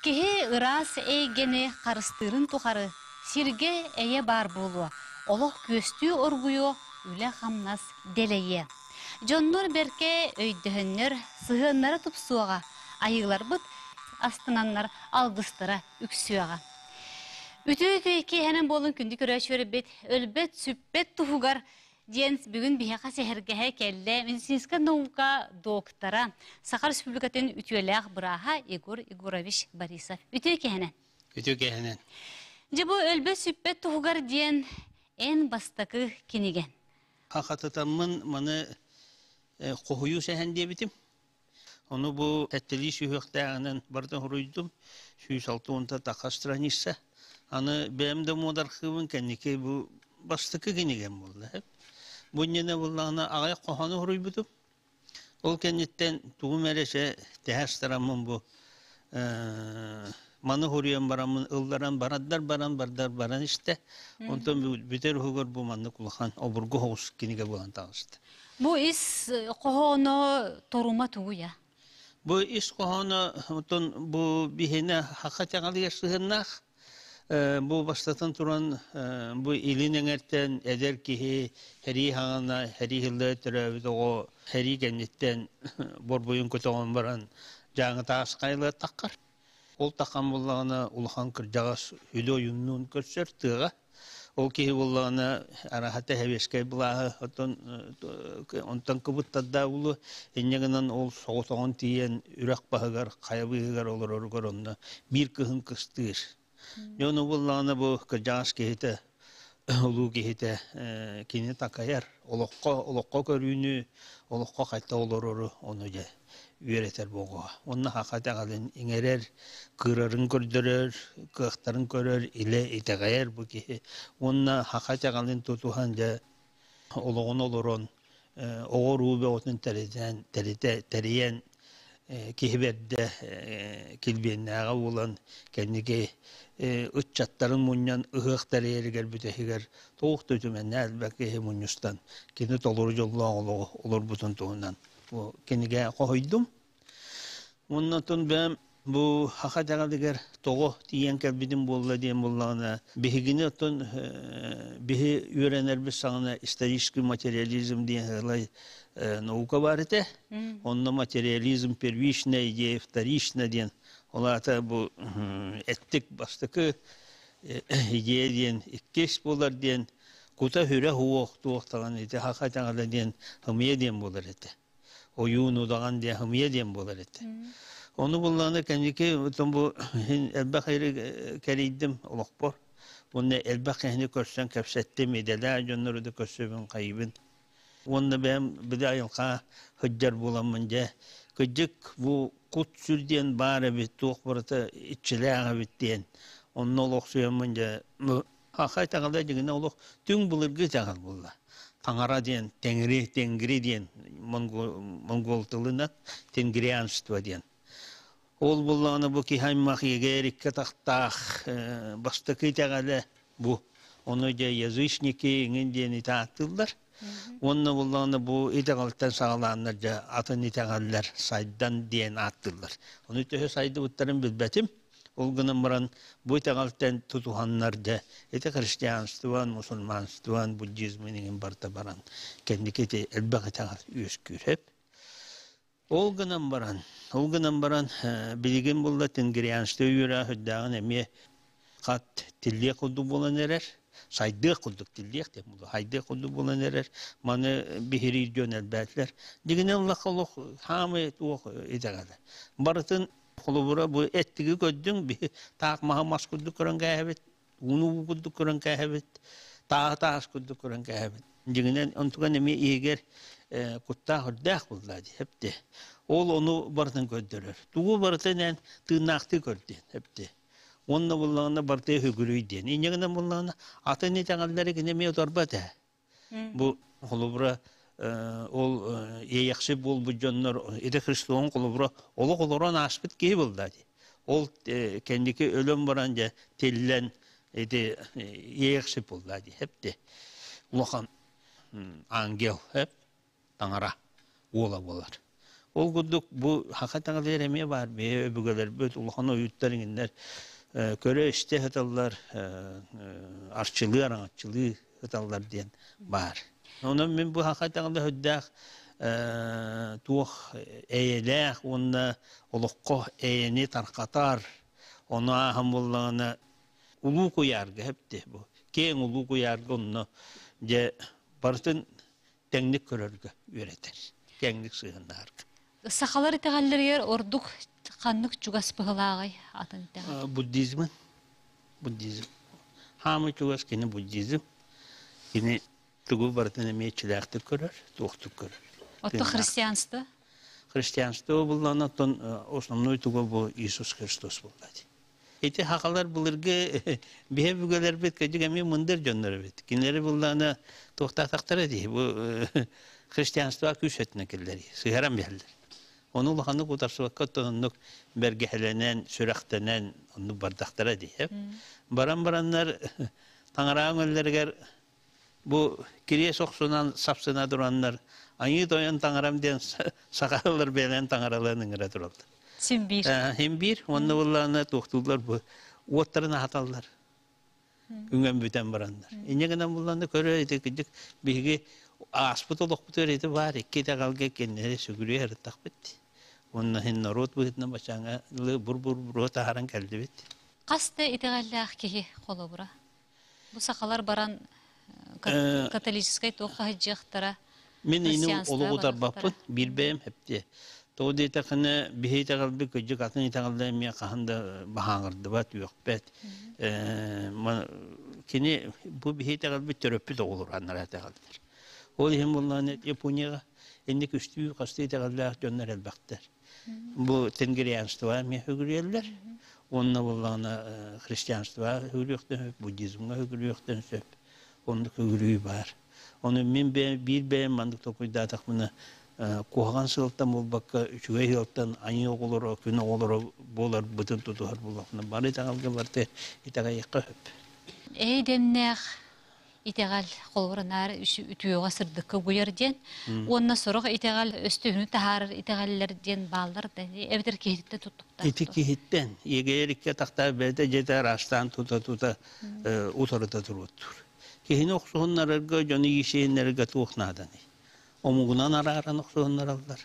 Киһи ыраас эйгэни харыстыырын тухары сиргэ эйэ баар буолуо, олох күөстүү оргуйуо, үлэ-хамнас дэлэйиэ. Дьоннор бэркэ өйдөһөннөр, сыһыаннара тупсуоҕа, айыыларбыт астынаннар алгыстара үксүөҕэ. Үтүө киэһэнэн буолун күндү көрөөччүлэрбит, өлбөт-сүппэт туһугар диэн бүгүн биһиэхэ сэһэргэһэ кэллэ медицинскэй наука доктора, Саха Республикатын үтүөлээх бырааһа Егор Егорович Борисов. Үтүө киэһэнэн. Үтүө киэһэнэн. Дьэ бу өлбөт-сүппэт туһугар диэн эн бастакы кинигэн. Хахатытаммын маны хоһуйуу сэһэн диэбитим. Ону бу сэттэлии сүһүөхтээҕинэн барытын суруйдум. 160 таха страница. Аны бэйэм да муодархыыбын кэнники бу бастакы кинигэм буолла. Бу иннинэ буоллаҕына аҕыйах хоһоону суруйбутум. Ол кэнниттэн тугум эрэ чэ тэһэ астараммын бу маны суруйан бараммын ылларан барардар баран бардар баран истэ. Онтон бүтэр уһугар бу маннык улахан обургу соҕус кинигэ буолан таҕыста. Бу ис хоһооно торума тугуя? Бу ис хоһооно отон бу биһиэнэ хаха чаҕалыйар сыһыннаах. Бу бастатан туран бу илин эҥэртэн эдэр киһи сэрии хаҥана сэрии сыллара төрөөбүт оҕо сэрии кэнниттэн борбуйун көтөҕөн баран дьааҥы таас хайалар таххар. Ол тахан буоллаҕына улахан кырдьаҕас үлэ ойууннуун көрсөр тыаҕа. Ол киһи буоллаҕына араһата сэбиэскэй былааһы оттон онтон кыбыттардаах буолуо. Инньэ гынан ол соҕотоҕун тиийэн үрэх баһыгар, хайа быыһыгар олороругар онно биир кыһын кыстыыр. Дьэ ону буоллаҕына бу кырдьаҕас киһитэ, улуу киһитэ кини такайар, олоххо олоххо көрүүнү, олоххо хайта олорору ону дьэ үөрэтэр буолуо. Уонна саха итэҕэлин иҥэрэр, кыырарын көрдөрөр, кыахтарын көрөр, илэ итэҕэйэр бу киһи. Уонна саха итэҕэлин тутуһан дьэ олоҕун олорон, оҕо-уруу бөҕөтүн тэритэн, тэритэ, тэрийэн киһи бэрдэ килбиэннээҕэ буолан кэнники ыччаттарын мунньан ыһыах тэрийэригэр бүтэһигэр туох да үтүмэннээх элбэх киһи мунньустан кини толору дьоллоох олоҕу олорбутун туһунан бу кинигэ хоһуйдум. Уонна оттон бэйэм бу саха итэҕэлигэр тоҕо тиийэн кэлбитим буолла диэн буоллаҕына, биһигини оттон биһи үөрэнэрбит саҕана исторический материализм диэн сыалай наука баар этэ. Онно материализм первичная идея, вторичная диэн ол аата бу эттик бастакы идея диэн иккис буолар диэн кута-сүрэ суох туох даҕаны ити саха итэҕэлэ диэн ымыйа диэн буолар этэ. Ойуун удаҕан диэн ымыйа диэн буолар этэ. Ону буллаҕына кэнники бу элбэх ири кэрийдим олохпор. Уонна элбэх киһини көрсөн кэпсэттим, идэлээх дьоннору да көрсөбүн хайыбын. Уонна бэйэм били айылҕа сылдьар буоламмын дьэ, кырдьык бу кут-сүр диэн баар эбит, туох барыта иччилээх эбит диэн. Онно олохсуйаммын дьэ, Саха итэҕэлэ дьиҥинэ олох түҥ былыргы итэҕэл буолла. Таҥара диэн, Теҥри, Тенгри диэн монгол тылынан тенгрианство диэн. Ол буоллаҕына бу киһи аймах егериккэ тахтаах бастакы итэҕэлэ бу. Ону дьэ язычники иҥин диэн ити ааттыыллар. Уонна буоллаҕына бу итэҕэлтэн саҕалааннар дьэ атын итэҕэллэр сайдан диэн ааттыыллар. Ону төһө сайдыбыттарын билбэтим. Ол гынан баран бу итэҕэлтэн тутуһаннар дьэ ити христианствон, мусульманствон, буддизмын иҥин барыта баран кэнники ити элбэх итэҕэл үөскүүр эп. Ол гынан баран, ол гынан баран билигин булла тенгрианство үөрэх үрдээҕин эмиэ хат тиллиэх курдук буолан эрэр, сайдыах курдук тиллиэх диэн буолуо, хайдыах курдук буолан эрэр, маны биһириир дьон элбээтилэр. Дьиҥинэн ыллахха олох хаамай туох итэҕэлэ. Барытын Холобура, бу эттиги көрдүҥ, биһи таах маһы мас курдук көрөн кээһэбит, ууну уу курдук көрөн кээһэбит, тааһы таас курдук көрөн кээһэбит. Дьиҥинэн, онтуган эмиэ иһигэр куттаах үрдээх буолла дии, эпти. Ол ону барытын көрдөрөр. Тугу барытын эн тыыннаахтыы көр диэн, эпти. Уонна буллаҕына барыта үгүрүй диэн. Инньэ гынан буллаҕына атын итэҕэллэри кини эмиэ утарбат ээ. Бу холобура ол иэйэхсит буолбут дьоннор ити Христовун холобура олох олорон ааспыт киһи буолла дии. Ол кэнники өлөн баран дьэ тиллэн ити иэйэхсит буолла дии хэпти. Улахан ангел хэп таҥара уола буолар. Ол курдук бу хака таҥалыыр эмиэ баар бэйэ өбүгэлэрбит улахан ойууттар иҥиннэр көрө-истэ сыталлар, арчылыы, араҥаччылыы сыталлар диэн баар. Онон мин бу хака таҥала үрдээх туох эйэлээх уонна олоххо эйэни тарҕатар, ону ааһан буоллаҕына улуу куйаарга хэпти бу киэҥ улуу куйаарга онно дьэ барытын тэҥник көрөргө үөрэтэр, киэҥник сыһыаннаһарга. Сахалар итэҕэллэригэр ордук ханнык чугас быһылааҕый атын итэҕэл? Буддизмын. Буддизм. Хаамый чугас кини буддизм. Кини тугу барытын эмиэ иччилээхтик көрөр, туохтук көрөр. Оттон христианство? Христианство буллаҕына, оттон основной туга бу Иисус Христос буолла. Ити хахалар былыргы биһэ бүгэлэрбит кэдик эмиэ мындыр дьоннор эбит. Кинилэри буллаҕына туохтаатахтара дии бу христианство күүс өттүнэн кэллэри сыһаран биһэллэр. Ону улаханнык утарсыбакка оннук бэргэһэлэнэн, сүрэхтэнэн оннук бардахтара дии. Баран бараннар таҥараҕа өллөрүгэр бу кириэс охсунан сапсына тураннар айыы тойон таҥарам диэн сахалар бэйэлэрин таҥараларын ыҥыра тураллар. Син биир. Син биир. Уонна буоллаҕына туохтууллар бу уоттарын аһаталлар. Үҥэн бүтэн бараннар. Инньэ гынан буллаҕына көрө ити кырдьык биһиги ааспыт олохпутугар ити баар икки итэҕэлгэ кинилэри сүгүрүйэ сырыттахпыт. Уонна иһин норуот быһыытынан баччааҥҥа бур-бур буруо таһааран кэллибит. Хас да итэҕэллээх киһи холобура. Бу сахалар баран католическай туох хаһыдьыахтара, Мин ини олоҕу утарбаппын, биир бэйэм хэптиэ. Тоҕо диэтэххинэ, биһи итэҕэлбит кырдьык атын итэҕэллэр эмиэ хаһан да баһааҕырдыбат, үөхпэт. Кини бу биһи итэҕэлбит төрөппүт оҕолор аннара итэҕэллэр. Ол иһин буоллаҕына Японияҕа инник үстүү хастыы итэҕэллээх дьоннор элбэхтэр. Бу тенгрианство эмиэ үгүрүйэллэр. Уонна буоллаҕына христианство үгүрүөхтэн сөп, буддизмҥа үгүрүөхтэн сөп. Оннук үгүрүү баар. Ону мин биир бэйэм маннык толкуйдаатахпына куһаҕан сыалтан буолбакка, үчүгэй ыалтан айыы оҕолоро, күн оҕолоро буоларбытын тутуһар буоллахпына, бары итэҕэлгэ барыта итэҕэйиэххэ сөп. Ээй дэмнээх итэҕэл холобура наар үтүөҕэ сырдыкка угуйар диэн уонна сорох итэҕэл өстөһүнү таһаарар итэҕэллэр диэн бааллар да эбэтэр киһиттэн туттуктаах Ити киһиттэн иэгэйэр икки атахтаах бэйэтэ дьиэтэ араастаан тута-тута утарыта туруоттуур. Киһини охсуһуннарарга, дьону иисиһиннэрэргэ туох нааданый? Омугунан арааран охсуһуннараллар.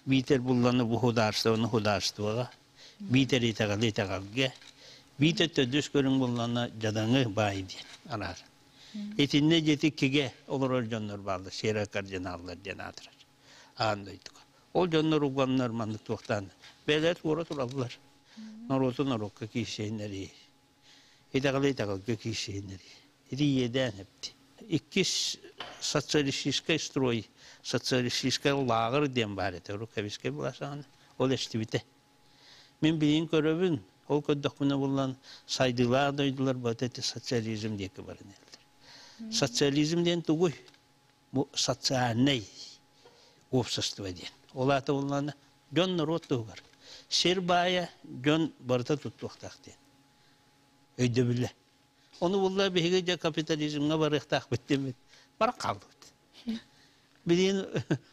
Биитэр булланы бу худаарствоны худаарствоҕа, биитэр итэҕэли итэҕэлгэ, биитэр төрдүс көрүҥ буллана дьадаҥы баай диэн араар. Итиннэ дьити кигэ олорор дьоннор бааллар, серо кардиналлар диэн аатырар аан дойдуга. Ол дьоннор уганнар маннык туохтаан бэйэлэр туора тураллар. Норуоту норуокка киирсиһиннэрии. Итэҕэли итэҕэлгэ киирсиһиннэрии. Ити иэдээн эпти. Иккис социалистическай строй, социалистическай лааҕыр диэн баар этэ. Рукавицкай былаасаҕына ол эстибитэ. Мин билигин көрөбүн, ол көрдөхпүнэ буллан сайдыылаах дойдулар барыта ити социализм диэки баран иһэллэр. Социализм диэн тугуй? Бу социальнай уопсастыба диэн. Ол аата буллаҕына дьон норуот туһугар. Сир баайа дьон барыта туттуохтаах диэн өйдөбүлэ. Ону булла биһиги дьэ капитализмҥа барыахтаахпыт диэммит баран хааллыбыт. Билигин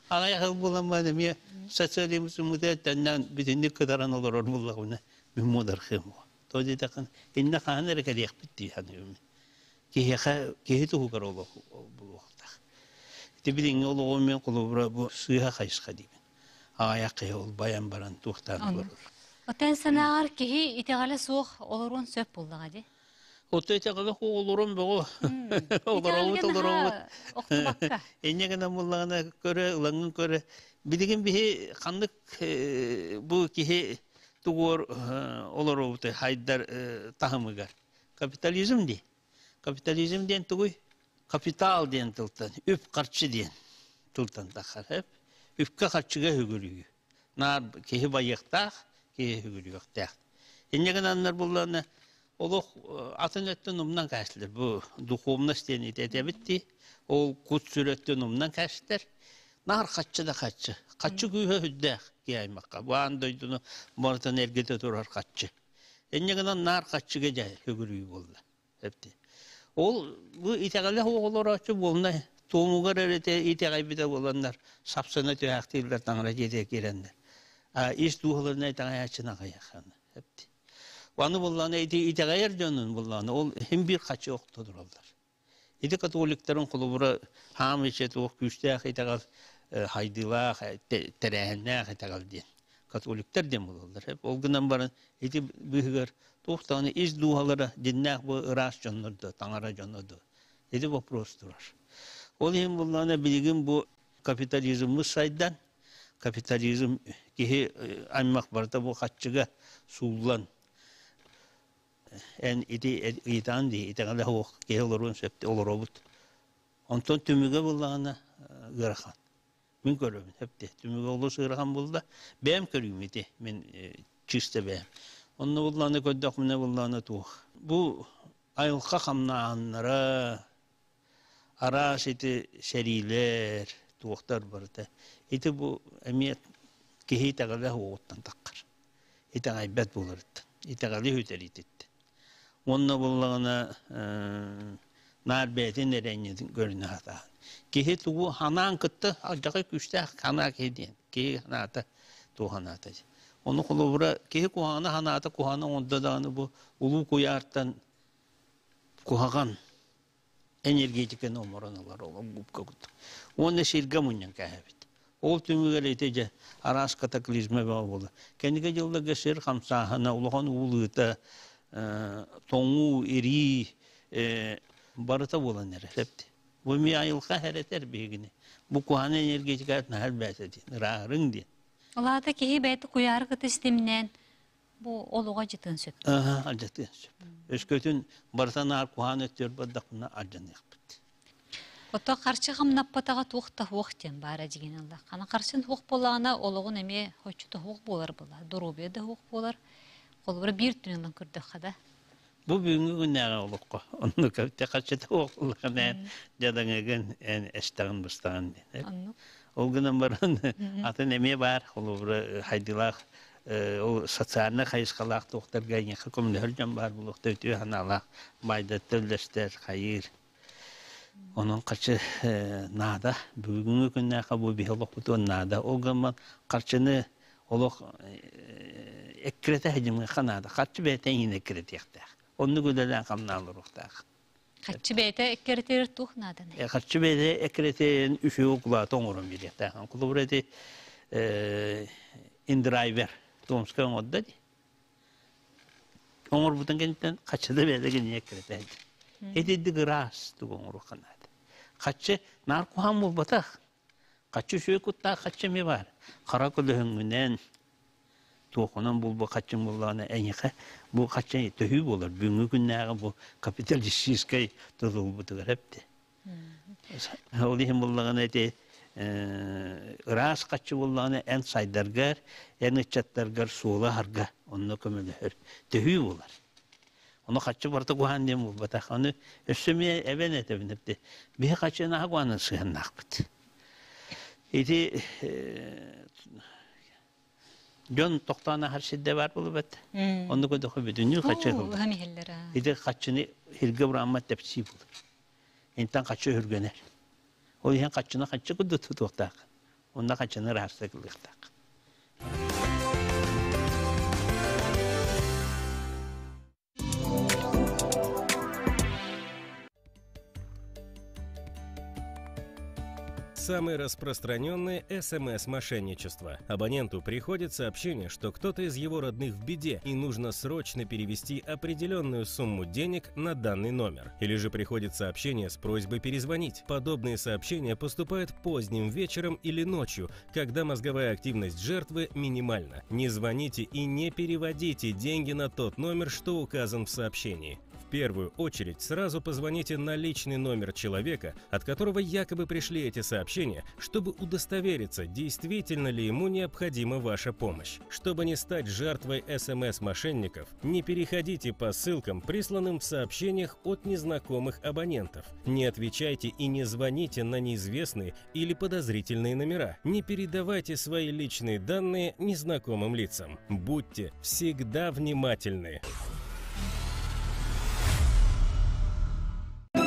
аҕыйах сыл буолан баран эмиэ социализммытыгар төннөн бүтүннүү кытаран олорор буоллаҕына мин муодархыам буо. Тоҕо диэтэххинэ иннэ хаһан эрэ кэлиэхпит дии саныыбын. Киһиэхэ киһи туһугар олох булуохтаах. Ити билиҥҥи олоҕум мен холобура бу сыыһа хайысха диибин. Аҕыйах киһи ол байан баран туохтаан олорор. Оттон санааҕар киһи итэҕэлэ суох олоруон сөп буоллаҕа дии. Оттон итэҕэлэ суох олорон бөҕө. Олоробут, олоробут. Охтубакка. Инньэ гынан буоллаҕына көрө, ылаҥҥын көрө. Билигин биһи ханнык бу киһи тугуор олоробут хайдар таһымыгар. Капитализм дии. Капитализм диэн тугуй? Капитал диэн тылтан, үп-харчы диэн тылтан таххар. Үпкэ-харчыга үгүрүйүү. Наар киһи байыахтаах, киһи үгүрүйүөхтээх. Инньэ гынаннар буллаҕына олох атын өттүн умнан кээстилэр. Бу духовность диэн этэбит дии. Ол кут-сүр өттүн умнан кээстилэр. Наар хаччы да хаччы. Хаччы күүһэ үрдээх киһи аймахха. Бу аан дойдуну барытын эргитэ турар хаччы. Инньэ гынан наар хаччыга дьэ үгүрүйүү буолла. Эпти. Ол бу итэҕэлэ оҕолорооччу буолна. Туомугар эрэ итэҕэйбитэ буоланнар сапсана түһээхтииллэр таҥара дьиэтигэр киирэннэр. А ис дууһаларына итэҕэйээччини аҕыйаххана. Аны буллаана ити итэҕэйэр дьонун буллаана ол иһин биир хачы охто тураллар. Ити католиктарын холобура хаам ичэ туох күүстээх итэҕэл хайдыылаах тэрээһиннээх итэҕэл диэн католиктар диэн буолаллар. Ол гынан баран ити быыһыгар туох даҕаны ис дууһалара дьиннээх бу ыраас дьоннор да таҥара дьоно да ити вопрос турар. Ол иһин буллаана билигин бу капитализммыт сайдан капитализм киһи аймах барыта бу хаччыга сууллан эн ити ыйытаан дии итэҕэлэ суох киһи олоруон сөп олоробут. Онтон түмүгэ буллаҕына ыарахан. Мин көрөбүн сөп түмүгэ олус ыарахан булла. Бэйэм көрүүм ити мин чисто бэйэм. Онно буллаҕына көрдөхпүнэ буллаҕына туох. Бу айылҕа хамнааһыннара араас ити сэриилэр, туохтар барыта. Ити бу эмиэ киһи итэҕэлэ уоҕуттан таххар. Итэҕэйбэт буоларыттан, итэҕэли сүтэриититтэн. Уонна буоллаҕына наар бэйэтин эрэнньэтин көрүнэ сатаан. Киһи тугу ханаан кытта алдьархай күүстээх санаа киһи диэн. Киһи санаата туох санаата. Ону холобура киһи куһаҕана санаата куһаҕана оҥордо даҕаны бу улуу куйаартан куһаҕан энергетиканы оҥорон ылар ол губка курдук. Уонна сиргэ мунньан кээһэбит. Ол түмүгэр ити дьэ араас катаклизма бөҕө буолар. Кэнники дьылларга сир хамсааһына, улахан уулуута, тоҥуу, ирии барыта буолан эрэр. Бу эмиэ айылҕа хэрэтэр биһигини. Бу куһаҕан энергетика наһаа элбээтэ диэн, ырааһырыҥ диэн. Ол аата киһи бэйэтэ куйаары кытта ситимнээн Бу олуга дьытыан сөп. Алдьатыан сөп. Өскөтүн барыта наар куһаан өттүгэр бардахпына алдьаныахпыт. Ото харчы хамнаппатаҕа туох да суох диэн баара дьигин ылла. Хана харчын суох буоллаҕына олоҕун эмиэ хоччута суох буолар буолла. Доруобуйа да суох буолар. Холобура биир түн ылан көрдөххө да. Бу бүгүҥҥү күннээҕи олоххо оннук харчыта суох буоллаҕына эн дьадаҥыгын эн эстэҕин быстаҕын диэн. Оннук. Ол гынан баран атын эмиэ баар холобура хайдылаах ол социальнай хайысхалаах туохтарга эйиэхэ көмөлөһөр дьон баар буолуохта үтүө санаалаах баайдатта үллэстэр хайыыр онон харчы наада бүгүҥҥү күннээххэ бу биһи олохпутугар наада ол гынан харчыны олох эккирэтэ сылдьымыахха наада харчы бэйэтэ эйиин эккирэтиэхтээх оннук үлэлээн хамнаан олоруохтаах Харчы бэйэтэ эккирэтэр туох нааданый? Харчы бэйэтэ эккирэтэн үчүгэй укулааты оҥорон биэриэхтээх. Холобура ити индрайвер Томскай оҥордо дии. Оҥорбутун кэнниттэн хаччы да бэйэтэ кинини эккирэтэ Итинник ыраас тугу оҥоруохха наада. Хаччы наар куһаҕан буолбатах. Хаччы үчүгэй куттаах хаччы эмиэ баар. Хара көлөһүҥҥүнэн туохунан булбу хаччыҥ буоллаҕына эйиэхэ бу хаччы төһүү буолар. Бүгүҥҥү күннээҕи бу капиталистическай тутулбутугар эпти. Ол иһин буоллаҕына ити ыраас хаччы буоллаҕына эн сайдаргар, эн ыччаттаргар суола аһарга онно көмөлөһөр төһүү буолар. Ону хаччы барыта куһаан диэн буолбатах. Аны өссө эмиэ эбэн этэбин эпти. Биһи хаччы наһаа куһаанын сыһыаннаахпыт. Ити дьон тохтоон аһар сирдэ баар буолбат. Оннук өдөхө бүтүннүү хаччы Ыһан иһэллэр. Ити хаччыны хиргэ бурааммат тэпсии буолар. Интан хаччы өһүргэнэр. Ол иһин хаччыны хаччы курдук тутуохтаах. Онно хаччыны ыраастык ылыахтаах. Самое распространенное СМС-мошенничество. Абоненту приходит сообщение, что кто-то из его родных в беде и нужно срочно перевести определенную сумму денег на данный номер. Или же приходит сообщение с просьбой перезвонить. Подобные сообщения поступают поздним вечером или ночью, когда мозговая активность жертвы минимальна. Не звоните и не переводите деньги на тот номер, что указан в сообщении. В первую очередь сразу позвоните на личный номер человека, от которого якобы пришли эти сообщения, чтобы удостовериться, действительно ли ему необходима ваша помощь. Чтобы не стать жертвой СМС-мошенников, не переходите по ссылкам, присланным в сообщениях от незнакомых абонентов. Не отвечайте и не звоните на неизвестные или подозрительные номера. Не передавайте свои личные данные незнакомым лицам. Будьте всегда внимательны.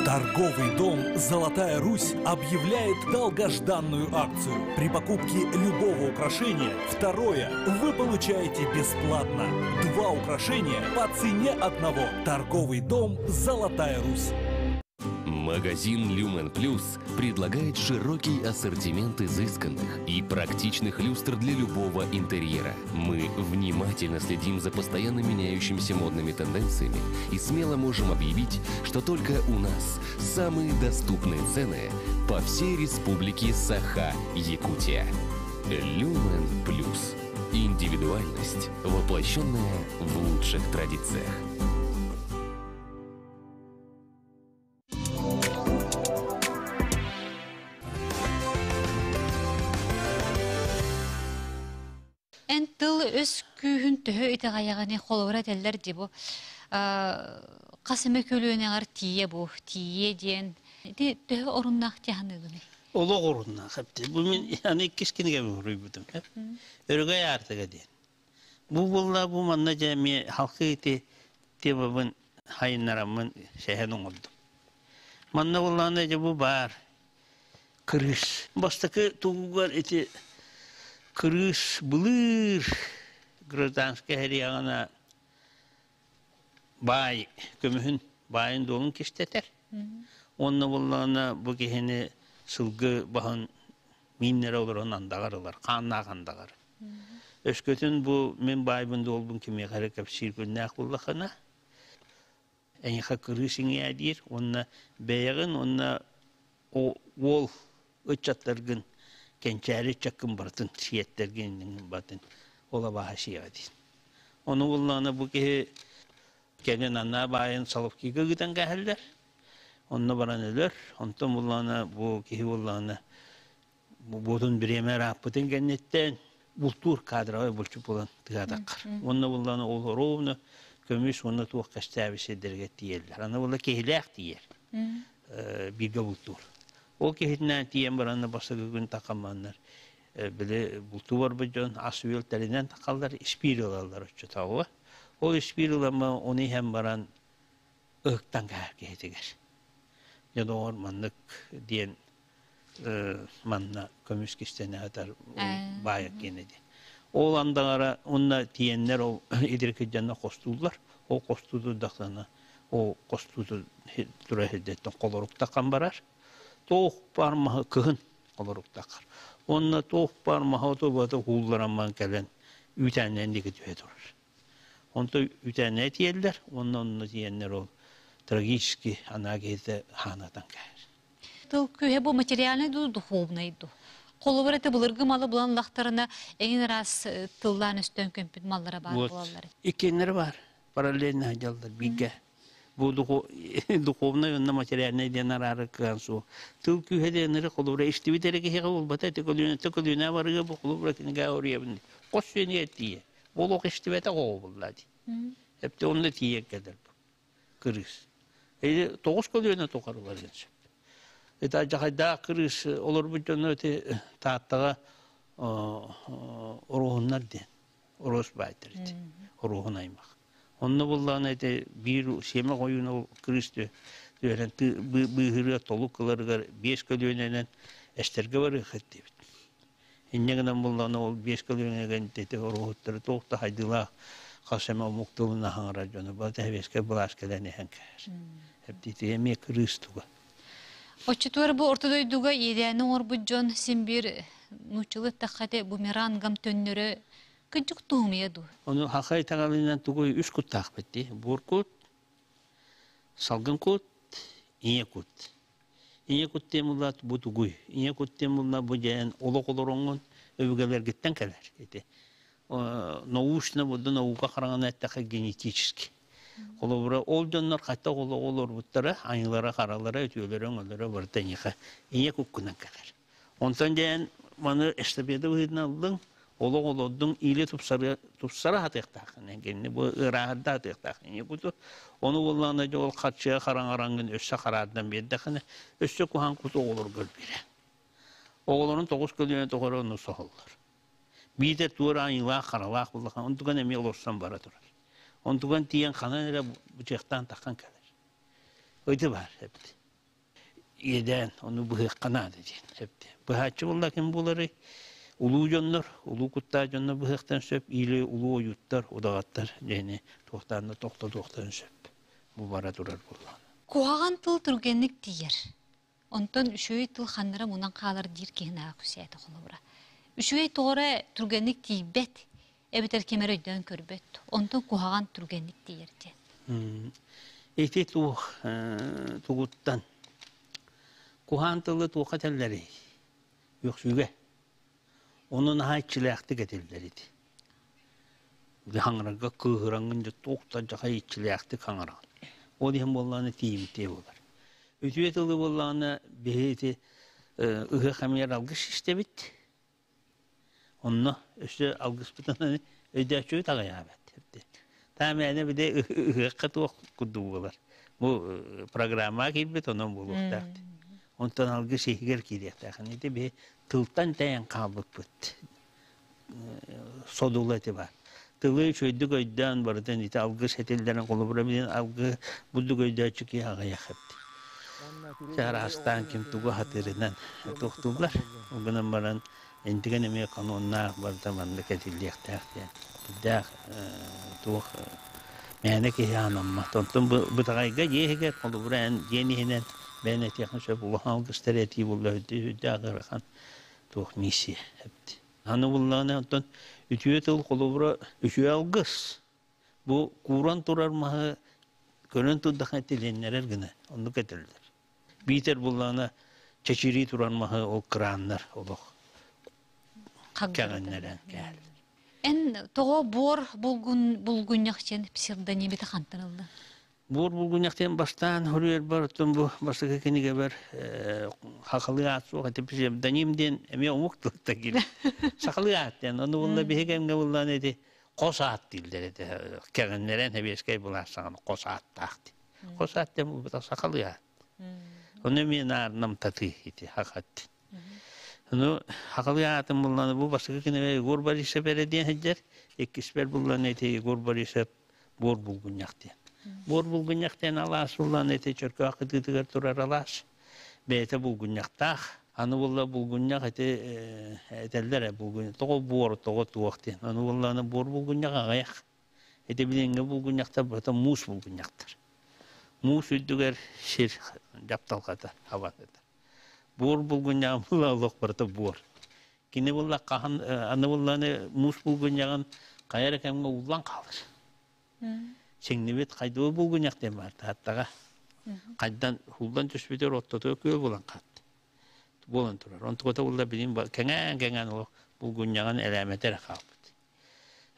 Торговый дом «Золотая Русь» объявляет долгожданную акцию. При покупке любого украшения второе вы получаете бесплатно. Два украшения по цене одного. Торговый дом «Золотая Русь». Магазин «Люмен Плюс» предлагает широкий ассортимент изысканных и практичных люстр для любого интерьера. Мы внимательно следим за постоянно меняющимися модными тенденциями и смело можем объявить, что только у нас самые доступные цены по всей республике Саха-Якутия. «Люмен Плюс». Индивидуальность, воплощенная в лучших традициях. Эн тыл өс күүһүн төһө итэҕэйэҕиний холобура этэллэр дии бу хас эмэ көлүөнэҕэр тиийэ бу тиийиэ диэн ити төһө оруннаах дии саныыгыный? Олох оруннаах эбит. Бу мин аны иккис кинигэбин суруйбутум. Өрөгөй аартыга диэн. Бу буолла бу манна дьэ эмиэ халкы ити темабын хайыннараммын сэһэн оҥордум. Манна буоллаҕына дьэ бу баар кырыыс. Бастакы тугугар ити кырыыс былыр гражданскай сэрияҕына баай көмүһүн баайын дуолун кистэтэр. Уонна буоллаҕына бу киһини сылгы баһын мииннэрэ олорон андаҕар ылар, хааннаах андаҕар. Өскөтүн бу мин баайбын дуолбун кимиэхэ эрэ кэпсиир күннээх буоллаххына, эйиэхэ кырыыс иҥиэ диир уонна бэйэҕин уонна уол ыччаттаргын кэнчээри ыччаккын барытын сиэттэргин барытын ол абааһы сиэҕэ диир. Ону буллаҕына бу киһи кэлин анаа баайын Соловкига ыытан кээһэллэр. Онно баран өлөр. Онтон буллаҕына бу киһи буллаҕына буотун бириэмэ ырааппытын кэнниттэн бултуур кадровай булчут буолан тыаатаххар. Уонна буллаҕына ол ровно көмүс уонна туох кэстээбит сирдэргэ тиийэллэр. Аны буолла киһилээх тиийэр. Бииргэ бултуур. Ол киһитинээн тиийэн баран бастакы күн такамманнар били бултуу барбыт дьон ас-үөл тэринэн тахаллар, испиир ылаллар оччотооҕуга. Ол испиир ыламма ону иһэн баран ыһыктан кэһэр киһитигэр. Дьэ доҕор маннык диэн манна көмүс кистэнэ сытар баайа киэнэ диэн. Ол андаҕара уонна тиэннэр ол идиркидьанна хостууллар. Ол хостуу турдахтарына ол хостуу тура сирдэттэн холоруктахан барар. Туох баар маһы кыһын холоруктахар. Уонна туох баар маһы оту уулларамман кэлэн үүтээннэн диэки түһэ турар. Онто үтээнэ тиэллэр уонна онно тиийэннэр ол трагически анаа киһитэ хаанатан кэһэр. Тыл күүһэ бу материальный дуу, духовный дуу? Холобур это былыргы малы булан лахтарына эҥин араас тыллаан өстөөн көмпүт маллара баар буолаллар. Иккиэннэрэ бар. Параллельно дьаллар бииргэ. Бу духовный уонна материальный диэн араары кыан суох. Тыл күүһэ диэннэри холобура истибит эрэ киһиэхэ буолбата, ити көлүөнэттэн көлүөнэ барыга бу холобура кинигэ оруйабын. Хос сүөнүгэр тиийэ. Олох истибэтэх оҕо буолла дии. Эптэ онно тиийэн кэлэр бу кырыыс. Или тоҕус көлүөнэ тухары барыан сөп. Это алдьархайдаах кырыыс олорбут дьоно ити Тааттаҕа Оруоһуннар диэн. Оруос баайтар ити. Оруоһун аймах. Онно буллаҕына ити биир сиэмэх ойуун ол кырыыс түһэрэн быыһырыа толук ыларыгар биэс көлүөнэнэн эстэргэ барыаххыт диэбит. Инньэ гынан буллаҕына ол биэс көлүөнэ ити оруоһуттары туох да хайдыылаах хас эмэ омук тылын аһаҥарар дьону барыта сэбиэскэй былаас кэлэн иһэн кэһэр. Эптиитигэ эмиэ кырыыс туга. Оччотугар бу орто дойдуга иэдээни оҥорбут дьон син биир нууччалыы эттэххэ ити бумерангам төннөрө кырдьык туһумуйа дуу? Ону хахай итэҕэлинэн тугуй үс куттаахпыт дии. Буор кут, салгын кут, ийэ кут. Ийэ кут диэн булла бу тугуй? Ийэ кут диэн булла бу дьээн олох олороҥҥун өбүгэлэргиттэн кэлэр ити. Научно буду наука хараҥана эттэххэ генетически. Холобура ол дьоннор хата олоҕу олорбуттара, айылара, харалара, үтүөлэрэ, өҥөлөрө барыта эйиэхэ ийэ куккунан кэлэр. Онтон дьээн маны эстафета быһыытынан ыллыҥ, олох олордуҥ, иилэ тупсара тупсара сатыахтааххын кэнни бу ырааһырда сатыахтааххын ийэ куту. Ону буоллаҕына дьэ ол харчыга хараҥараҥҥын өссө хараардан биэрдэххинэ, өссө куһаҕан куту оҕолоргор биэрэ. Оҕолорун тоҕус көлүөнэ тухары ону соһоллор. Биитэр туора айыылаах, харалаах буоллаххына, онтуган эмиэ олорсон бара турар. Онтуган тиийэн ханан эрэ бычыахтаан таххан кэлэр. Ыйты баар эбит. Иэдээн, ону быһыахха наада диэн сөп. Быһааччы буолла ким буоларый? Улуу дьоннор, улуу куттаах дьоннор быһыахтан сөп, или улуу ойууттар, удаҕаттар диэни туохтаан да тохтотуохтарын сөп. Бу бара турар буоллаҕына. Куһаҕан тыл түргэнник тиийэр. Онтон үчүгэй тыл ханнара мунан хаалар диир киһи наһаа күсээтэ холобура. Үчүгэй тоҕо эрэ түргэнник тиийбэт, эбэтэр ким эрэ өйдөөн көрбөт. Онтон куһаҕан түргэнник тиийэр диэн. Ити туох тугуттан куһаан тылы туохха этэллэрий? Үөхсүүгэ. Ону наһаа иччилээхтик этиллэр ити. Хаҥарарга кыыһыраҥҥын дьэ туох да дьахай иччилээхтик хаҥараҕын. Ол иһин буоллаҕына тиийимтиэ буолар. Үтүө тылы буоллаҕына биһи ити ыһыах эмиэр алгыс истэбит. Онно өссө алгыспытын өйдөөччүбүт аҕыйаабат. Таамээнэ били ыһыахха туох курдук буолар. Бу программаҕа киирбит онон буолуохтаах. Онтон алгыс иһигэр киириэхтээх. Ити биһи тылтан тэйэн хаалбыппыт. Содула ити бар. Тылы үчүгэйдик өйдөөн барытын ити алгыс этиллэрин холобура билин алгы бурдук өйдөөччү киһи аҕыйах эбит. Араастаан ким тугу хатырынан туохтууллар. Ол гынан баран интигэн эмиэ каноннаах барыта маннык этиллиэхтээх диэн. Үрдээх туох мээнэ киһи анаммат. Онтон бытаҕайга дьиэ иһигэр холобура эн дьиэн иһинэн бэйэн этиэххин сөп улахан алгыстар этии буолла үрдээх ыарахан туох миссия эбит. Аны буллаҕына онтон үтүө тыл холобура үтүө алгыс. Бу кууран турар маһы көрөн турдахха тилиннэрэр гына оннук этэллэр. Биитэр буллаҕына чэчирии турар маһы ол кырааннар олох кэҕиннэрэн кээллэр. Эн тоҕо буор булгун булгунньах диэн псевдонимите хантан ылла? Буор булгунньах диэн бастаан хоруйарбар оттон бу бастакы кинигэбэр хахалыы аат суох этэ псевдоним диэн эмиэ омук тылыттан киирэр. Сахалыы аат диэн. Ону булла биһи кэмҥэ буллаан эти хос аат дииллэр этэ. Кэҕиннэрэн сэбиэскэй былаас саҕана хос ааттаах диэн. Хос аат диэн буолбатах сахалыы аат. Ону эмиэ наар намтатыы ити хахат. Ну, хахалыы аатым булланы бу бастакы кинигэ Егор Борисов эрэ диэн сылдьар. Иккиспэр булланы ити Егор Борисов буор булгунньах диэн. Буор булгунньах диэн алаас буллан ити Чөркөөх кытыытыгар турар алаас. Бэйэтэ булгунньахтаах. Аны булла булгунньах ити этэллэр ээ булгунньах тоҕо буор тоҕо туох диэн. Аны булла аны буор булгунньах аҕыйах. Ити билиҥҥи булгунньахтар барыта муус булгунньахтар. Муус үрдүгэр сир дьапталҕата хабатыта. Буор булгунньаҕын булла олох барыта буор. Кини булла хаһан аны булланы муус булгунньаҕын хайа эрэ кэмҥэ ууллан хаалар. Сиҥнибит хайдыбы булгунньах диэн баар тааттаҕа. Хайдан ууллан түспүтүгэр оттотуга күөл булан хаатты. Буолан турар. Онтуката булла билин кэҥээн-кэҥээн олох булгунньаҕын элээмэтэ эрэ хаалбыт.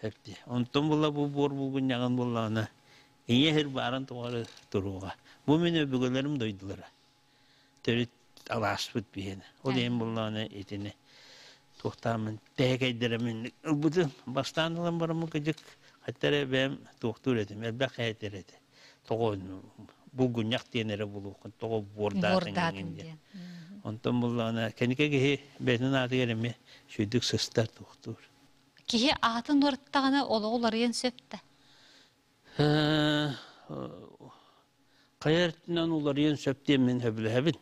Эпти. Онтон була бу буор булгунньаҕын буллаҕына ийэ сир баарын тухары туруоҕа. Бу мин өбүгэлэрим дойдулара. Төрүт алааспыт биһиэнэ. Ол иһин буллаҕына итини туохтааммын тэһэкэйдэрэмин ылбытым. Бастаан ылан бараммын кыдьык хатта эрэ бэйэм туохтуур этим, элбэх эһэтэр этэ. Тоҕо булгунньах диэн эрэ булуоххун, тоҕо буордаатын диэн. Онтон буллаҕына кэникэ киһи бэйэтин аатыгар эмиэ сүрдүк сыстар туохтуур. Киһи аатын уларыттаҕына олоҕу уларыйан сөп да? Хайа өртүнэн уларыйан сөп диэн мин сөбүлэһэбин.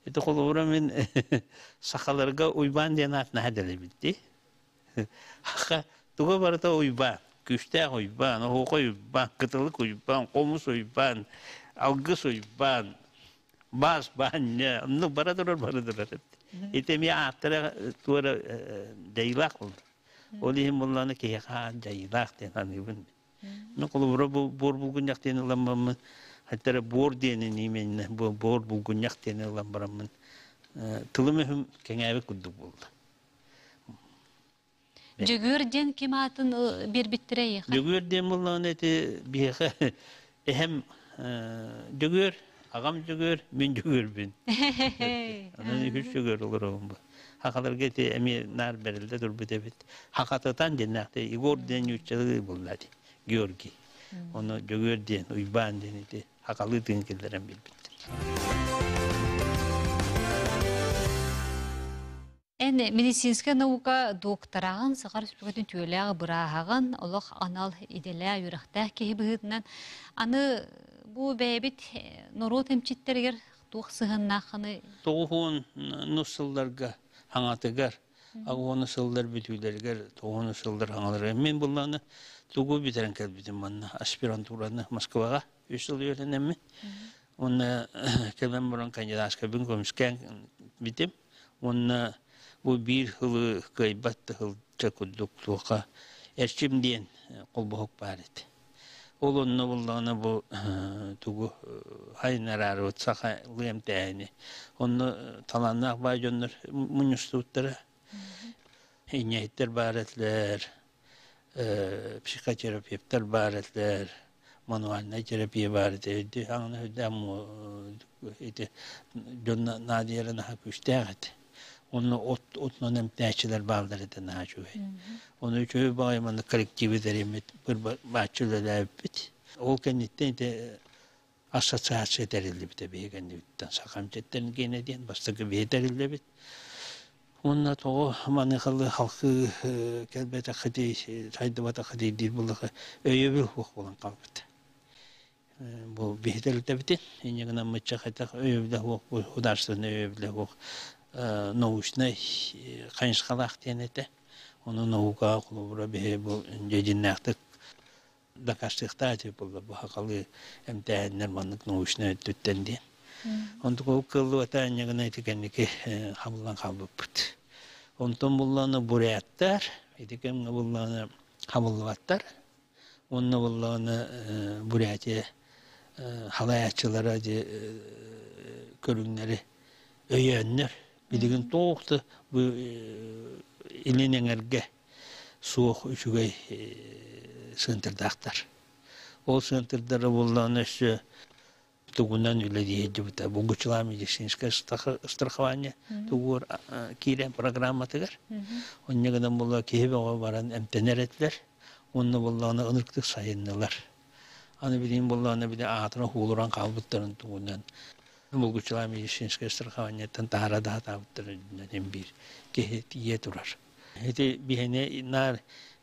Ити холобура мин сахаларга Уйбаан диэн аат наһаа дэлэбит дии. Туга барыта Уйбаан, күүстээх Уйбаан, оһуохай Уйбаан, кытылык Уйбаан, хомус Уйбаан, алгыс Уйбаан, баас баанньа, оннук бара турар, бара турар. Ити эмиэ ааттара туора дьайыылаах буолла. Ол иһин буоллаҕына киһиэхэ аат дьайыылаах диэн саныыбын. Ну, холобура бу буор булгунньах диэн ылан бараммын, хаттара буор диэнин именно бу буор булгунньах диэн ылан бараммын тылым өһүм кэҥээбит курдук буолла. Дьөгүөр диэн ким аатын биэрбиттэрэ эйиэхэ? Дьөгүөр диэн буоллаҕына ити биһиэхэ эһэм Дьөгүөр, аҕам Дьөгүөр, мин Дьөгүөрбүн. Онон үһүс Дьөгүөр олоробун бу. Хахаларга ити эмиэ наар бэриллэ турбут эбит. Хахатытан диэннээхти Егор диэн нууччалыы булла ити Георгий. Ону Дьөгүөр диэн, Уйбаан диэн ити хахалыы тыын киллэрэн биэрбиттэр. Эн медицинскэй наука доктораҕын, Саха Республикатын түөлээх бырааһаҕын, олох анал идэлээх, үөрэхтээх киһи быһыытынан аны бу бэйэбит норуот эмчиттэригэр туох сыһыаннааххыный? Тоҕуһуон нус сылларга хаҥатыгар, аҕуону сыллар бүтүүлэригэр, тоҕуону сыллар хаҥаларыгар мин буллааны тугу бүтэрэн кэлбитим манна аспирантураны Москваҕа үс сыл үөрэнэммин. Уонна кэлэн баран кандидатскайбын көмүскээн битим. Уонна бу биир сылы кыайбат да сылдьа курдук туохха Эрчим диэн холбоһук баар этэ. Ол онно буллаҕына бу тугу хайынараарыбыт саха лыам тээһини. Онно талааннаах баай дьоннор мунньустубуттара. Инньэһиттэр баар этилэр, психотерапевтар баар этилэр, мануальнай терапия баар этэ. Өйдүү хаҥна өйдөөн ити дьон наадыйара наһаа күүстээх этэ. Онно от отунан эмтээччилэр бааллар этэ наһаа үчүгэй. Ону үчүгэй баҕайы манна коллективы тэриммит, бааччы үлэлээбиппит. Ол кэнниттэн ити ассоциация тэриллибитэ биһи кэннибиттэн саха эмчиттэрин гиэнэ диэн бастакы биһи тэриллибит. Уонна тоҕо маныхалы халкы кэлбэтэххитий, сайдыбатаххытый диир буоллаха өйөбүл суох буолан хаалбыт. Бу биһи тэрилтэбитин инньэ гынан мычча хайдах өйөбүлэ суох художественнай өйөбүлэ суох научнай хайысхалаах диэн этэ. Ону наукаҕа холобура биһи бу дьиҥнээхтик дакаастыахтаах этэ буолла бу сахалыы эмтээһиннэр маннык научнай өттүттэн диэн. Онтук ол кыаллыбата инньэ гынан ити кэнники хабыллан хаалбыппыт. Онтон буллаҕына буряттар ити кэмҥэ буллаҕына хабыллыбаттар. Уонна буоллаҕына Бурятия халайааччылара дьэ көрүҥнэри өйөөннөр билигин туох да бу илин эҥэргэ суох үчүгэй сыантырдаахтар. Ол сыантырдара буоллаҕына өссө тугунан үлэлии сылдьыбыта булгуччулаах медицинское страхование тугуор киирэн программатыгар онньо гынан буолла киһи бөҕө баран эмтэнэр этилэр уонна буоллаҕына ынырыктык сайыннылар аны билигин буоллаҕына били аатыран уулуран хаалбыттарын тугунан булгуччулаах медицинское страхованиеттан таһара да сатаабыттарын үрдүнэн биир киһи тиийэ турар ити биһини наар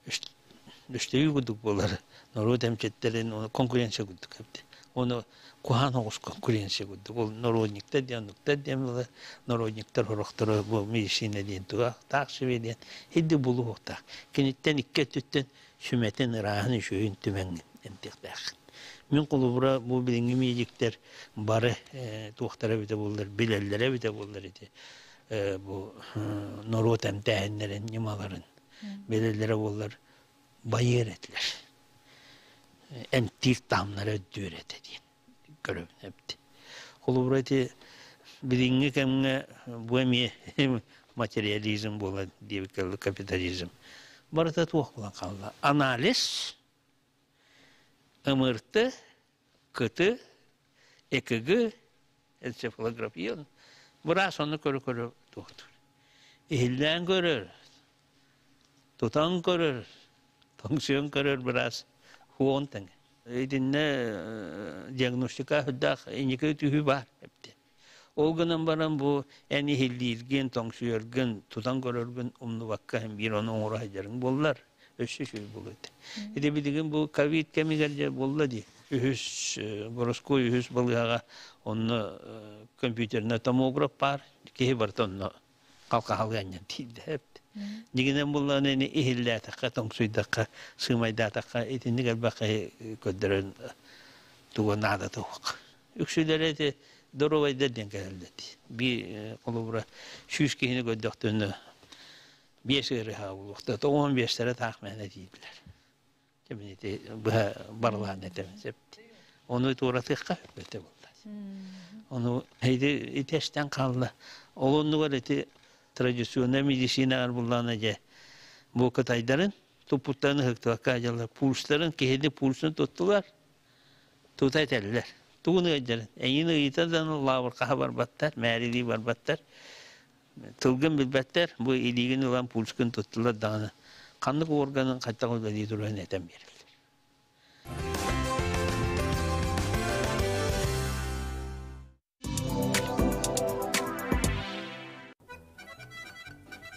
үстүү курдук буолар норуот эмчиттэрин конкуренция курдук эбит оны куһаан оҕус конкуренция курдук ол народниктар диэн оннуктар диэн буолар народниктар сорохторо бу медицина диэн туга таах сүбэ диэн хидди булуохтаах киниттэн икки өттүттэн сүмэтин ырааһын үчүгэйин түмэҥҥин эмтиэхтээххин мин холобура бу билиҥҥи медиктэр бары туохтара эбитэ буоллар билэллэрэ эбитэ буоллар ити бу норуот эмтээһиннэрин ньымаларын билэллэрэ буоллар байыар этилэр. Эмтиир таһымнара үрдүөр этэ диэн көрөбүн эбит. Холобура ити билиҥҥи кэмҥэ бу эмиэ материализм буолан диэбит капитализм. Барыта туох буолан хаалла? Анализ, МРТ, КТ, ЭКГ, энцефалография. Быраас ону көрө-көрө туохтуур. Иһиллээн көрөр, тутан көрөр, тоҥсуйан көрөр быраас хуон тэҥэ. Итиннэ диагностика үрдээх инники түһүү баар эбит. Ол гынан баран бу эн иһиллииргин, тоҥсуйаргын, тутан көрөргүн умнубакка биир ону оҥоро сылдьарыҥ буоллар, өссө үчүгэй буолуо этэ. Ити билигин бу ковид кэмигэр дьэ буолла дии. Үһүс Бороскуой үһүс балыыһаҕа онно компьютернай томограф баар, киһи барыта онно халхаһалыанньан тиийдэ эбит. Дьиҥинэн буллаҕына ини иһиллээтэххэ, тоҥсуйдахха, сыымайдаатахха итинник элбэх киһи көрдөрөн туга наадата суох. Үксүлэрэ ити доруобайдар диэн кэлэллэр дии. Биир холобура 100 киһини көрдөхтөрүнэ биэс ыарыһаҕа булуохтара, тоҕуон биэстэрэ таах мээнэ тиийдилэр. Дьэ ити быһа барылаан этэбин сөп. Ону туоратыахха бөтө буолла. Ону ити итестен хаалла. Ол оннугар ити традиционная медицина буллаана дьэ бу кытайдарын туппуттарын ыһыктыбакка дьаллар пульстарын киһини пульсун туттулар тута этэллэр. Тугун ыйдарын эйин ыйыта да лавркаха барбаттар, мээрилии барбаттар. Тылгын билбэттэр, бу илиигин ылан пульскун туттулар даҕаны ханнык органын хайдах үлэлии турарын этэн биэрэллэр.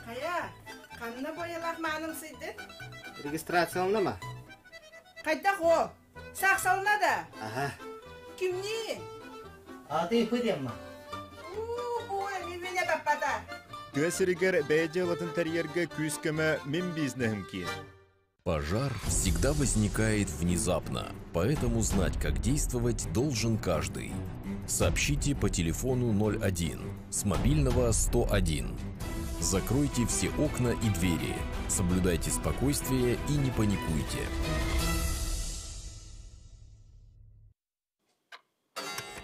Хайа, ханна бойалаах мааным сыйдын? Регистрациялана ма? Хайдах о? Саахсалына да? Аха. Кимниин? Аты диэмма. Тыа сиригэр бэйэ дьыалатын тэрийэргэ күүс-көмө Мин бизнеһим киин. Пожар всегда возникает внезапно, поэтому знать, как действовать, должен каждый. Сообщите по телефону 01, с мобильного 101. Закройте все окна и двери. Соблюдайте спокойствие и не паникуйте.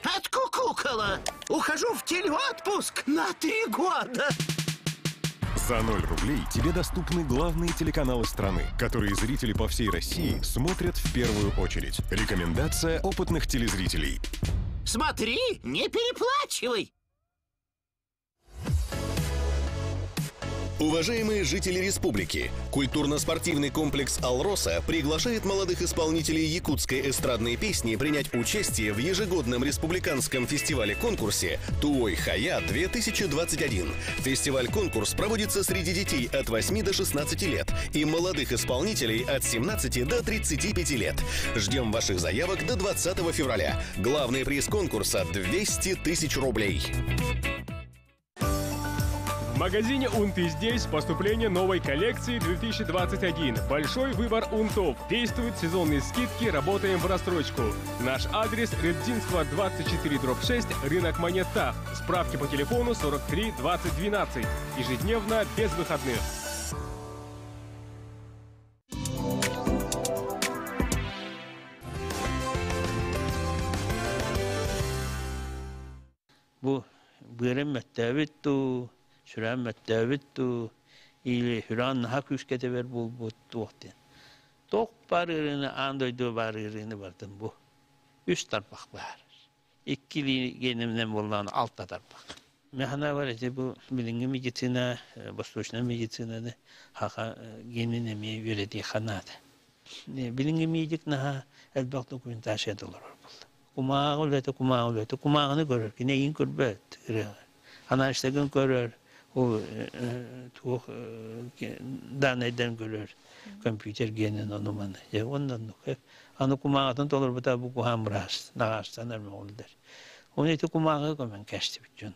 Откукукала! Ухожу в телеотпуск на три года! За 0 рублей тебе доступны главные телеканалы страны, которые зрители по всей России смотрят в первую очередь. Рекомендация опытных телезрителей. Смотри, не переплачивай! Уважаемые жители республики, культурно-спортивный комплекс «Алроса» приглашает молодых исполнителей якутской эстрадной песни принять участие в ежегодном республиканском фестивале-конкурсе «Туой Хая-2021». Фестиваль-конкурс проводится среди детей от 8 до 16 лет и молодых исполнителей от 17 до 35 лет. Ждем ваших заявок до 20 февраля. Главный приз конкурса – 200 тысяч рублей. В магазине «Унты здесь» поступление новой коллекции 2021. Большой выбор унтов. Действуют сезонные скидки, работаем в рассрочку. Наш адрес Рыбдинского 24/6, рынок Монет ТАФ. Справки по телефону 43 20 12. Ежедневно, без выходных. Бу быарым мөттөөбүт дуу, сүрэҕим мөттөөбүт дуу, или сүрэҕин наһаа күүскэ тэбэр буолбут туох диэн. Туох баар ыарыыны, аан дойду баар ыарыыны бардым бу. Үс тарбах баар. Икки генемнен буоллаҕына алта тарбах. Механа бар эти бу билиҥҥи медицина, восточная медицинаны хаха генин эмиэ үөрэтиэххэ наада. Билиҥҥи медик наһаа элбэх документация толорор буолла. Кумааҕы үлэтэ, кумааҕы үлэтэ. Кумааҕыны көрөр, кини эйигин көрбөт ырыаҕы. Анализтарын көрөр, ол туох данныйдарын көрөр, компьютер генин ону маны. Дьэ, уонна оннук. Аны кумааҕытын толорбута бу куһаан быраас, наҕаастанар мөҕүллэр. Оны ити кумааҕыга көмөн кэстибит дьону.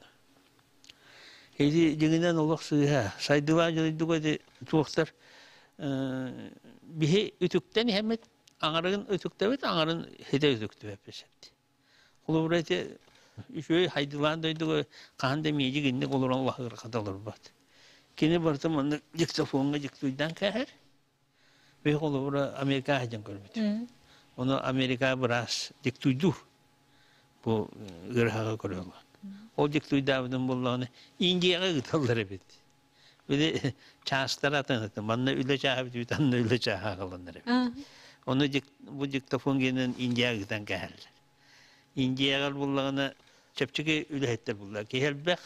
Ити дьиҥинэн олох сыыһа. Сайдыылаах дьонуйдуга ити туохтар биһи үтүктэн иһэммит аҥарын үтүктэбит, аҥарын хитэ үтүктүбэппит эбит. Холобура ити үчүгэй хайдылаан дойдуга хаһан да миэдик инник олорон лаһыгырҕата олорбот. Кини барыта маннык диктофоҥҥа диктуйдаан кээһэр. Биһи холобура Америка сылдьан көрбүт. Ону Америка быраас диктуйдуур. Бу ыарыһаҕы көрөҕүн. Ол диктуйдаабытын буоллаҕына Индияҕа ыыталлар эбит. Били чаастара атын атын. Манна үлэ чааһа бүтүүтэ, анна үлэ чааһа аҕаланар эбит. Ону бу диктофон генин Индияҕа ыытан кээһэллэр. Индияҕа буллаҕына чэпчэки үлэһиттэр булла. Киһи элбэх,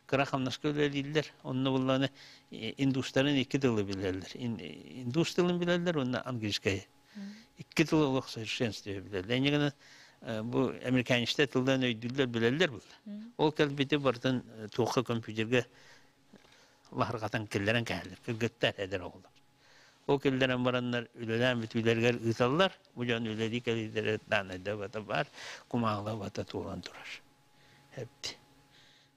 кыра хамнаска үлэлииллэр. Онно буллаҕына индустарын икки тылы билэллэр. Индус тылын билэллэр уонна английскай. Икки тылы олох совершенстве билэллэр. Инньэ гынан бу американецтар тылдан өйдүүллэр, билэллэр булла. Ол кэлбити барытын туохха компьютерга лаһырҕатан киллэрэн кэһэллэр. Кыргыттар эдэр оҕолор. Ол киллэрэн бараннар үлэлээн бүтүүлэригэр ыыталлар. Бу дьон үлэлии кэлиилэрэ даанайда бата баар, кумааҕыла бата туолан турар. Эпти.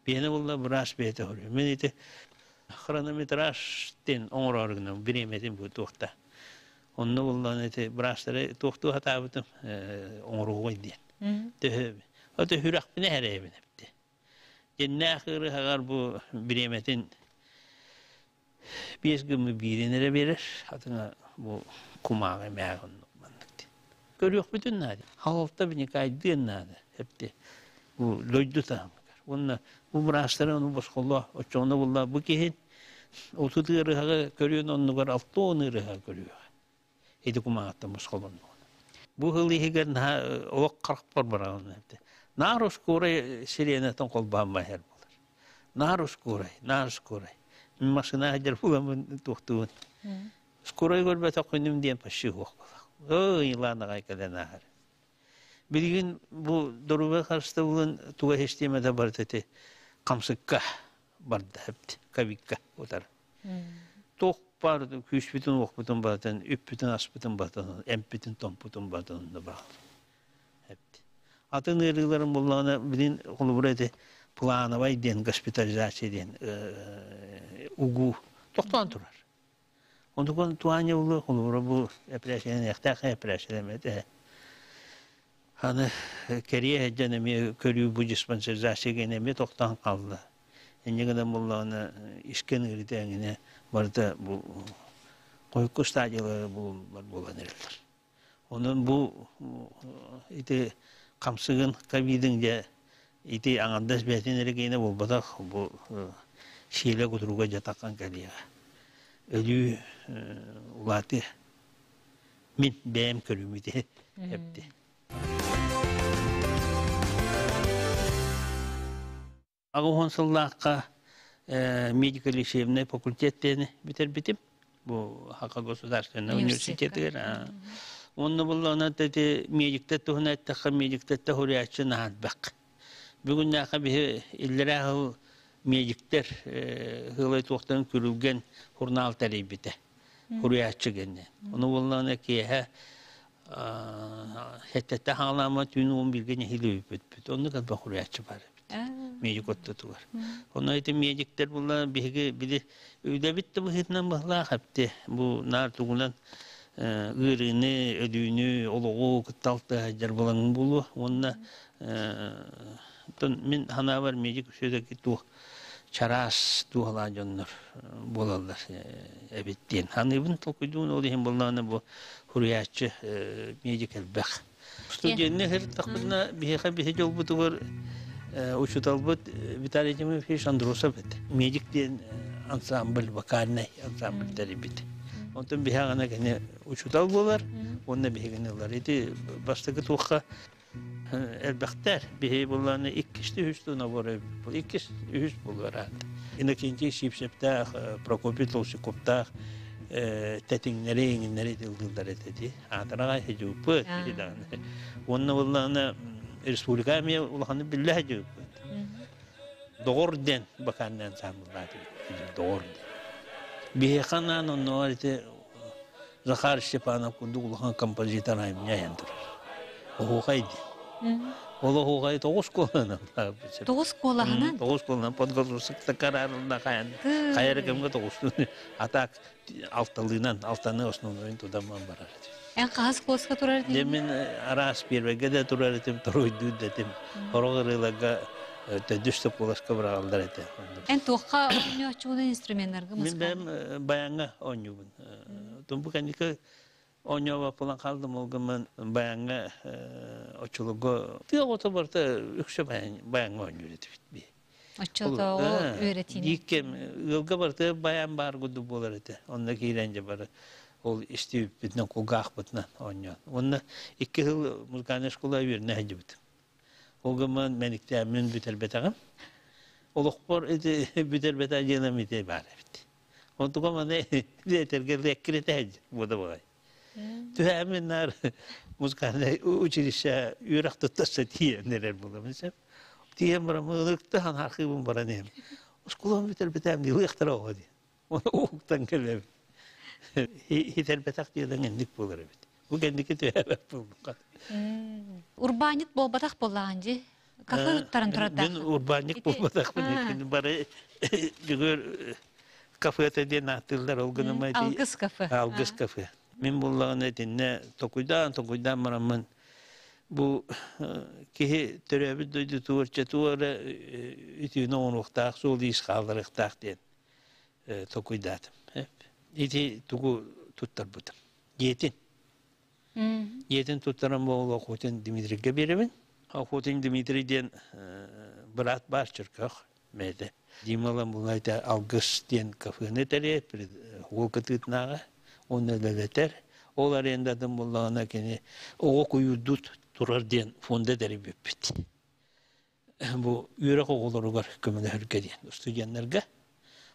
Биһиэнэ буолла быраас бэйэтэ хоруйар. Мин ити хронометраж диэн оҥороору гынабын, бириэмэтин бу туохта. Онно буллаҕына ити быраастары туохтуу сатаабытым оҥоруоҕуй диэн. Төһө Ото сүрэхпинэ эрэйбин эпти. Дьиннээх ыарыһаҕар бу бириэмэтин биэс гыммы биирин эрэ биэрэр, атына бу кумааҕы эмээҕи оннук маннык диэн. Көрүөхпүтүн наада. Халалта биникайдыан наада. Эпти. Бу дойду таһымыгар. Уонна бу быраастары ону босхолоо, оччоҕуна булла бу киһи отут ыарыһаҕы көрүөн оннугар алта уон ыарыһаҕы көрүөҕэ. Ити кумааҕыттан босхолонноҕуна. Бу сыл иһигэр наһаа олох харахпар бараҕын. Наар ускуурай сиренэтин холбоон баһар буолар. Наар ускуурай, наар ускуурай. Машина сылдьар буоламмын туохтуубун. Скорай көрбөтөх күнүм диэн почти суох буолар. Ой, Иланаҕай кэлэн ааһар. Билигин бу доруобуйа харыстабылын туга систиэмэтэ барыта ити хамсыкка барда эбит, ковидка утары. Туох баар күүспүтүн-уохпутун барытын, үппүтүн-аспытын барытын, эмпитин-томпутун барытын онно баҕар. Эбит. Атын ыарыыларын буллаҕына билин холобура ити Плановай диэн госпитализация диэн угуу тохтоон турар. Онтукан туаня улу холобура бу эпэрээссийэлэниэхтээх эпэрээссийэлэммэт. Аны кэрийэ сылдьан эмиэ көрүү бу диспансеризация гэнэ эмиэ тохтоон хаалла. Инньэ гынан буоллаҕына искэн ыарыыта эҥинэ барыта бу хойукку стадиялары булуллар буолан эрэллэр. Онон бу ити хамсыгын ковидын дьэ ити аҥардас бэйэтин эрэ гиэнэ буолбатах бу сиэлэ кутуруга дьэ таххан кэлиэҕэ. Өлүү улаатыа. Мин бэйэм көрүүм ити эпти. 80 сыллаахха медико-лечебный факультет диэни бүтэрбитим. Бу Хака государственный университетыгар. Онно буллаҕына ити медиктэр туһунан эттэххэ, медиктэртэ суруйааччы наһаа элбэх. Бүгүннээххэ биһи иллэрээ сыл медиктэр сылай туохтарын күрүлгэн журнал тэрийбитэ. Суруйааччы гэннэ. Ону буоллаҕына киэһэ Сэттэтэ хаалаама түүн уон бииргэ нэһилиэ бүппүт. Оннук элбэх суруйааччы баар эбит. Медик ортотугар. Онно ити медиктэр була биһиги били үлэбит да быһыытынан быһылаах эпти. Бу наар тугунан ыарыыны, өлүүнү, олоҕу кытта алтыһа булаҥ буолуо. Уонна мин санаабар медик все-таки туох чараас дууһалаах дьоннор буолаллар эбит диэн саныыбын толкуйдуун ол иһин буоллаҕына бу суруйааччы медик элбэх. Студенныы сырыттахпытына биһиэхэ биһи дьолбутугар учууталбыт Виталий Тимофеевич Андросов этэ. Медик диэн ансамбль, вокальнай ансамбль тэрийбит. Онтон биһи аҕана кини учуутал буолар уонна биһигини ылар. Ити бастакы туохха элбэхтэр. Биһи булланы иккисти үһүс набор иккис үһүс булар аат. Иннокентий Сипсептээх, Прокопий Толсиковтаах тэтиҥнэри иҥиннэри тылдыллар этэ дии. Аатараҕай хижуппут даҕаны. Уонна булланы республика эмиэ улаханнык биллэ хижуппут. Доҕор диэн бакааннаан ансамбллаатыбыт. Доҕор диэн. Биһиэхэ анаан оннооҕор ити Захар Степанов курдук улахан композитор айымньы айан турар. Оһуохай диэн. Ол оһуохай тоҕус куолаһынан Тоҕус куолаһынан? Тоҕус куолаһынан подголосукта караарылна хайан хайар кэмгэ тоҕустун а так алталыынан алтаны основнойун тудаман барар этим. Эн хаһыс куоска турар этиҥ? Мен араас первэйгэ да турар этим, торуйдуу да этим. Хорох ырыыларга төдүс да куоласка быраҕаллар этэ. Эн туохха оонньооччугунан инструменнарга Мин бэйэм баяҥҥа оонньуубун. Тумбу кэнники оонньообоппунан хаалдым ол гынан баяҥҥа оччолорго тыа оҕото барыта үксэ баяҥҥа оонньуур этибит би. Оччотооҕу үөрэтиини. Биир ыалга барыта баян баар курдук буолар этэ. Онно киирэн дьэ бары ол истибиппитинэн, кулгаахпытынан оонньоон. Уонна икки сыл музыкальнай школа үөрэнэ сылдьыбытым. Ол гынан мэниктээммин бүтэрбэтэҕим. Олохпор ити бүтэрбэтэх дьыалам ити баар эбит. Онтукам маны этэргэ эккирэтэ буода буолай. Түһээмин наар музыкальнай училище үөрэх туттарса тиийэн эрэр буолабын сөп. Тиийэн баран ылыктахан архыыбын баран иһэм. Оскуолам бүтэрбэтэм дии ылыахтара оҕо дии. Оны уһуктан кэлэбин. Хитэрбэтэх диэн инник буолар эбит. Бу кэнники түһээбэт буолбукка. Урбаанньыт буолбатах буоллаҕын дии. Кафе туттаран турардаах. Мин урбаанньык буолбатахпын. Бары бүгүр кафета диэн ааттыыллар ол гынан Алгыс кафе. Алгыс кафе. Мин буоллаҕына итиннэ токуйдаан токуйдаан бараммын бу киһи төрөөбүт дойдутугар чэтугар үтүөнү оҥоруохтаах, суол-иис хаалларыахтаах диэн токуйдаатым. Ити тугу туттарбытым. Дьиэтин. Дьиэтин туттаран буолла Охотин Дмитрийгэ биэрэбин. Охотин Дмитрий диэн быраат баар Чөркөөх бэйэтэ. Дималан булайта Алгыс диэн кафены тэрийэр, уол кытыытынааҕы уонна үлэлэтэр. Ол арендатын буллаҕына кини оҕо куйуурдуу турар диэн фонда тэрийбиппит. Бу үөрэх оҕолоругар көмөлөһөргө диэн студеннарга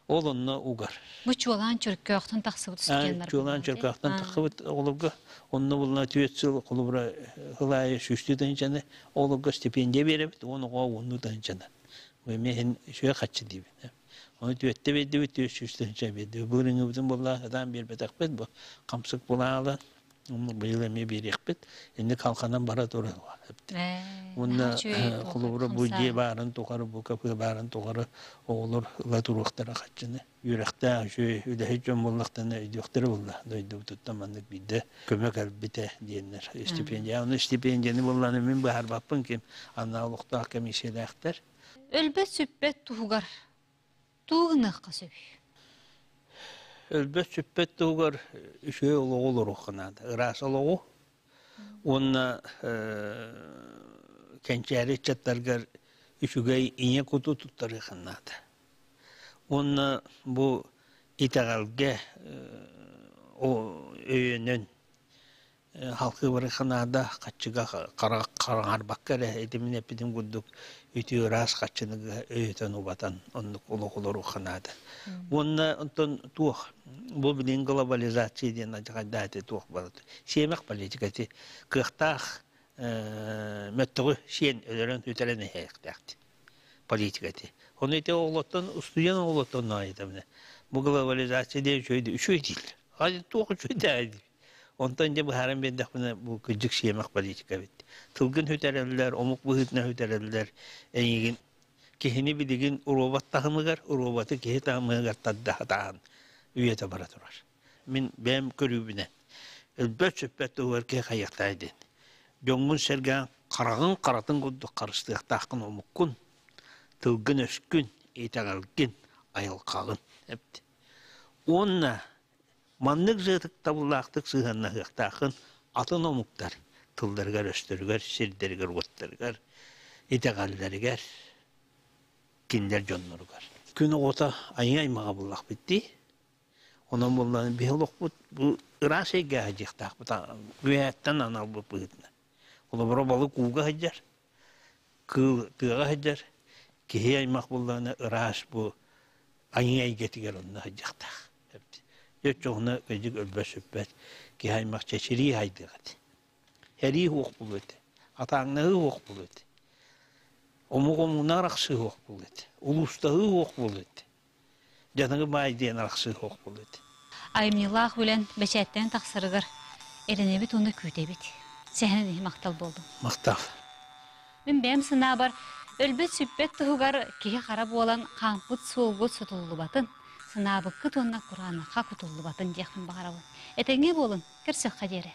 ол онно угар. Бу чуолаан Чөркөөхтөн тахсыбыт студеннар. Чуолаан Чөркөөхтөн тахсыбыт оҕолорго онно булна түөрт сыл холобура сыл аайы сүүстүү тыһыынчаны оҕолорго стипендия биэрэбит уон оҕо уоннуу тыһыынчаны. Бу эмиэ иһин үчүгэй хаччы диибин. Ону түөттэ биэрдибит, 400 тыһыынча биэрдибит. Былырыыҥҥыбытын буолла сатаан биэрбэтэхпит бу хамсык булаалан. Быйыл эмиэ биэриэхпит. Инник халханан бара турар. Уонна холобура бу дьиэ баарын тухары, бу кафе баарын тухары оҕолор ыла туруохтара хаччыны. Үөрэхтээх үчүгэй үлэһит дьон буоллахтарына өйдүөхтэрэ буолла. Дойдубутуттан маннык биирдэ көмө кэлбитэ диэннэр. Стипендия. Ону стипендияны буоллаҕына мин быһаарбаппын ким анна олохтоох комиссиялаахтар. Өлбөт-сүппэт туһугар тугу гыныахха сөбүй? Өлбөт-сүппэт туһугар үчүгэй олоҕу олоруохха наада. Ыраас олоҕу уонна кэнчээри ыччаттаргар үчүгэй ийэ куту туттарыахха наада. Уонна бу итэҕэлгэ өйөнөн халкы барыха наада хаччыга хараҥарбакка эрэ итимин эппитим курдук үтүө ыраас хаччыны өйөтөн убатан оннук олох олоруохха наада. Уонна онтон туох бу билин глобализация диэн адьахайдаати туох барыт сиэмэх политика ити кыахтаах мөттөҕү сиэн өлөрөн үтэрэн иһээхтээхти политика ити. Ону ити оҕолоттон устуйан оҕолоттон наайытамына бу глобализация диэн үчүгэй үчүгэй дииллэр. Хай туох үчүгэй диир. Онтон дьэ быһааран биэрдэхпинэ бу кырдьык сиэмэх политика эбит. Тылгын сүтэрэллэр, омук быһыытынан сүтэрэллэр. Эйигин киһини билигин робот таһымыгар, роботы киһи таһымыгар тарда сатаан үйэтэ бара турар. Мин бэйэм көрүүбүнэн өлбөт-сүппэт туһугар киһи хайыахтаай диэн. Дьоҥҥун сэргээн хараҕын харатын курдук харыстыахтааххын омуккун, тылгын-өскүн, итэҕэлгин, айылҕаҕын. Эпт. Уонна Маннык ытыктабыллаахтык сыһыаннаһыахтааххын атын омуктар тылларыгар-өстөрүгэр, сирдэригэр-уоттарыгар, итэҕэллэригэр, кинилэр дьонноругар. Күн оҕото айыы аймаҕа буллахпыт дии. Онон буоллаҕына биһи олохпут бу ыраас эйгэҕэ сылдьыахтаахпыт үөһээттэн аналбыт быһыытынан. Холобура балык ууга сылдьар, кыыл тыаҕа сылдьар, киһи аймах буоллаҕына ыраас бу айыы эйгэтигэр онно сылдьыахтаах. Дьэ оччоҕуна кырдьык өлбөт-сүппэт киһи аймах чэчирии хайдыах этэ. Сэрии суох буолуо этэ, атааҥнаһыы суох буолуо этэ, омук омугунан арахсыы суох буолуо этэ, улуустаһыы суох буолуо этэ, дьаныгы баай диэн арахсыы суох буолуо этэ. Айымньылаах үлэн бэчээттэн тахсарыгар эрэнэбит уонна күүтэбит. Сэһэн иһин махтал буоллун. Махтал. Мин бэйэм санаабар, өлбөт-сүппэт туһугар киһи хара буолан хаампыт суолгут сотуллубатын, санаабыккыт уонна кураанахха кутуллубатын диэхпин баҕарабын. Этэҥҥэ буолун, көрсүөххэ диэри.